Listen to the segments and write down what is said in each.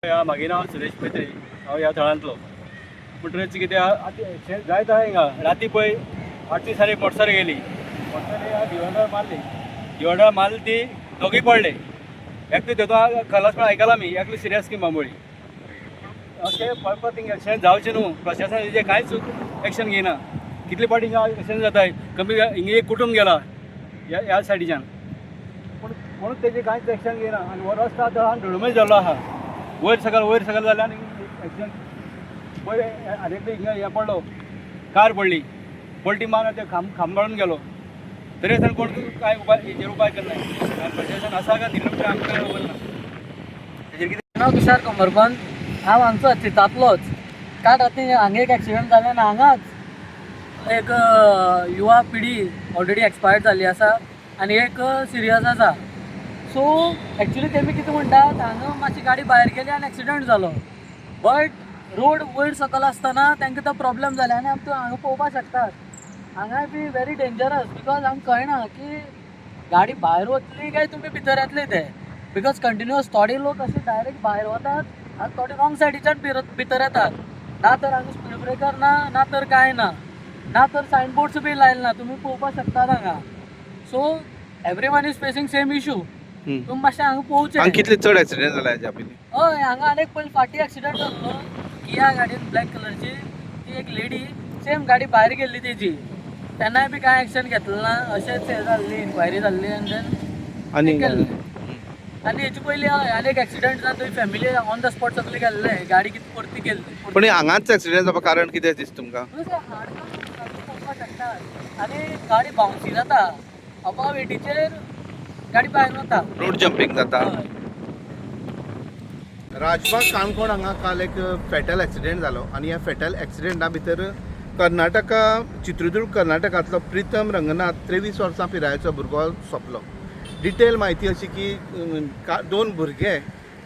ह्या मागीर नांव सुरेश पेत्रे. हांव ह्या थळांतलो. म्हणटकच कितें आतां एक्सिडंट जायत आहा हिंगा. राती पळय 8 दिसांनी एक मोटरसायकल गेली, मोटरसायकल डिवायडर मारली, डिवायडर मारली ती दोगूय पडले. एकटो तेतून खलास पण आयकलां आमी, एकलो सिरियस की बांबोळी. अशें परत परत हिंगा एक्सिडंट जावचें न्हू. प्रशासन हेजेर कांयच एक्शन घेयना. कितले फावटी हिंगा एक्सिडंट जाताय. कमी हिंगा एक कुटूंब गेला ह्या ह्या सायडीच्यान, पूण कोणूच तेजेर कांयच एक्शन घेयना. आनी हो रस्तो आतां ढोळमय जाल्लो आहा. वयर सकयल वयर सकयल जालें आनी एक्सिडंट. पयर आनी एकटो हिंगा हें पडलो, कार पडली, पलटी मारून ते खांब खांब गाळून गेलो. तरी आसतना कोण कांय उपाय हेजेर उपाय करना. प्रशासन आसा काय न्ही आमकां कांय खबर ना तेजेर कितें. नांव तुषार कमरबंद. हांव हांगचोच चितांतलोच. काल राती हांगा एक एक्सिडंट जालें आनी हांगाच एक युवा पिढी ऑलरेडी एक्सपायर्ड जाल्ली आसा आनी एक सिरियस आसा. सो एक्चुली तेमी कितें म्हणटात, हांगा मातशी गाडी भायर गेली आनी एक्सिडंट जालो, बट रोड वयर सकयल आसतना तांकां तो प्रॉब्लम जाले. आनी आमी हांगा पळोवपाक शकतात, हांगाय बी व्हेरी डेंजरस, because आमकां कळना की गाडी भायर वतली काय तुमी भितर येतले ते, because continuous थोडे लोक अशे डायरेक्ट भायर वतात आनी थोडे रॉंग सायडीच्यान भितर येतात. ना तर हांगा स्पीड ब्रेकर ना, ना तर कांय ना, ना तर सायन बोर्ड्स बी लायले ना. तुमी पळोवपाक शकतात हांगा. So everyone is facing same issue. तुमी मातशें हांगा पळोवचें. हांगा कितले चड एक्सिडेंट जाला हेच्या पयलीं? हय, हांगा आनी एक पयलीं फाटीं एक्सिडंट जाल्लो किया गाडयेन, ब्लॅक कलरची. ती एक लेडी सेम गाडी भायर गेल्ली तेजी. तेन्नाय बी कांय एक्शन घेतलें ना. अशेंच हें जाल्ली, इन्क्वायरी जाल्ली आनी देन आनी केल्लें. आनी हेचे पयलीं हय आनी एक एक्सिडंट जावन थंय फॅमिली ऑन the spot सगळे गेल्ले, गाडी कितें परती केल्ली. पण हांगाच एक्सिडेंट जावपा कारण कितें दिसता तुमकां? हाड पळोवपाक शकतात आनी गाडी बाउन्सी जाता, अबाव एटीचेर गाडी भायर वता. रोड जंपींग जाता. हय. राजबाग काणकोण हांगा काल एक फेटल एक्सिडेंट जालो आनी ह्या फेटल एक्सिडेंटा भितर कर्नाटका, चित्रदुर्ग कर्नाटकांतलो प्रितम रंगनाथ, 23 वर्सां पिरायेचो भुरगो सोंपलो. डिटेल म्हायती अशी की दोन भुरगे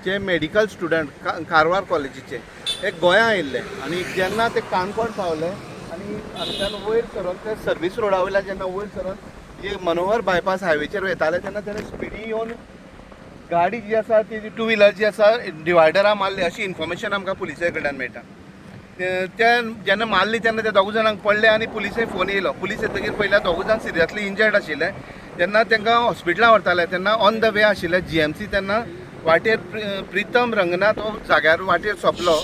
जे मेडिकल स्टुडंट कारवार कॉलेजीचे हे गोंया आयिल्ले आनी जेन्ना ते काणकोण पावले आनी हांगच्यान वयर सरून ते सर्वीस रोडा वयल्यान जेन्ना वयर सरून जे मनोहर बायपास हायवेचेर वयताले तेन्ना तेणे स्पिडी येवन गाडी जी आसा ती टू व्हिलर जी आसा डिवायडरा मारली अशी इन्फॉर्मेशन आमकां पुलिसे कडल्यान मेळटा. ते ते जेन्ना मारली तेन्ना ते दोग जाणांक पडले आनी पुलिसे फोन येयलो. पुलीस येतकीर पयल्या दोग जाण सिरियसली इंजर्ड आशिल्ले. जेन्ना तांकां हॉस्पिटलान व्हरताले तेन्ना ऑन the वे आशिल्ले जीएमसी, तेन्ना वाटेर प्रितम रंगनाथ हो जाग्यार वाटेर सोंपलो,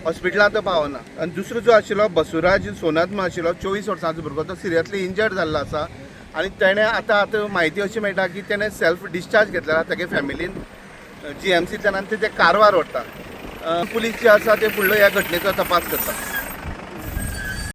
हॉस्पिटलांत तो पावना. आनी दुसरो जो आशिल्लो बसवराज सोनत म्हण आशिल्लो, 24 वर्सांचो भुरगो, तो सिरियसली इंजर्ड जाल्लो आसा आनी तेणें आतां आतां म्हायती अशी मेळटा की तेणें सेल्फ डिस्चार्ज घेतलेला तेगे फॅमिलीन जीएमसींतल्यान आनी ते कारवार व्हरता. पुलीस जे आसा ते फुडलो ह्या घटनेचो तपास करता.